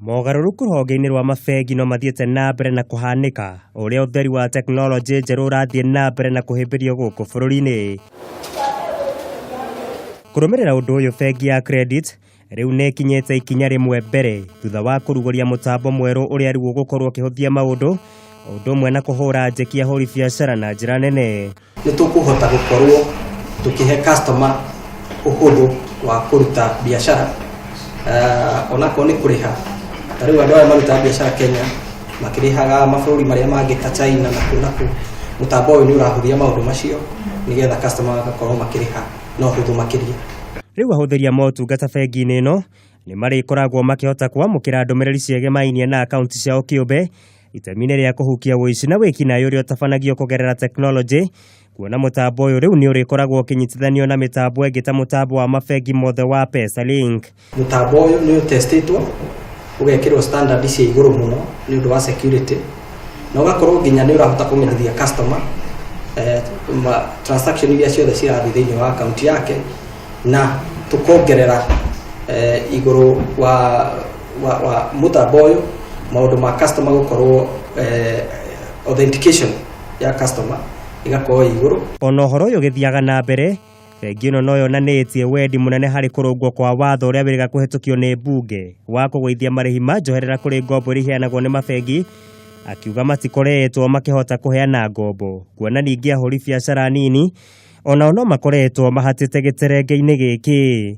Mogarũrũku rũhonge-inĩ rwa mabengi no mathiĩte na mbere na kũhanĩka ũrĩa ũtheri wa tekinoronjĩ njerũ ũrathiĩ na mbere na kũhĩmbĩrio gũkũ bũrũri-inĩ. Kũrũmĩrĩra ũndũ ũyũ, bengi ya Credit rĩu nĩ ĩkinyĩte ikinya rĩmwe mbere thutha wa kũrugũria mũtambo mwerũ ũrĩa rĩu ũgũkorwo ũkĩhũthia maũndũ o ũndũ ũmwe na kũhũra njeki ahũri biacara na njĩra nene. Nĩ tũkũhota gũkorwo tũkĩhe customer ũhũthũ wa kũruta biacara, onakorwo nĩ kũrĩha. Ta rĩu andũ aya marutaga biacara Kenya makĩrĩhaga mabũrũri marĩa mangĩ ta China na kũ na kũ, mũtambo ũyũ nĩ ũrahũthia maũndũ macio nĩgetha customer magakorwo makĩrĩha na ũhũthũ makĩria. Rĩu ahũthĩri a motungata bengi-inĩ ĩno nĩ marĩkoragwo makĩhota kwamũkĩra ndũmĩrĩri ciegemainie na akaunti ciao kĩũmbe, itemi-inĩ rĩa kũhukia ũici na wĩkinaĩ ũrĩa ũtabanagio kũgerera tekinoronjĩ, kuona mũtambo ũyũ rĩu nĩ ũrĩkoragwo ũkĩnyitithanio na mĩtambo ĩngĩ ta mũtambo wa mabengi mothe wa PesaLink. Mũtambo ũyũ nĩ ũtestĩtwo, ũgekĩrwo standard cia igũrũ mũno nĩ ũndũ wa security, na ũgakorwo nginya nĩ ũrahota kũmenyithia customer transaction iria ciothe cirathiĩ thĩinĩ wa akaunti yake, na tũkongerera igũrũ wa mũtambo ũyũ maũndũ ma customer gũkorwo authentication ya customer ĩgakorwo ĩ igũrũ. Ona ũhoro ũyũ ũgĩthiaga na mbere, bengi ĩno no yonanĩtie wendi mũnene harĩ kũrũngwo kwa watho ũrĩa wĩrĩga kũhetũkio nĩ mbunge wa kũgũithia marĩhi ma njoherera kũrĩ ngombo iria iheanagwo nĩ mabengi, akiuga matikoretwo makĩhota kũheana ngombo, kuona ningĩ ahũri biacara nini onao no makoretwo mahatĩte gĩterenge-inĩ gĩkĩ.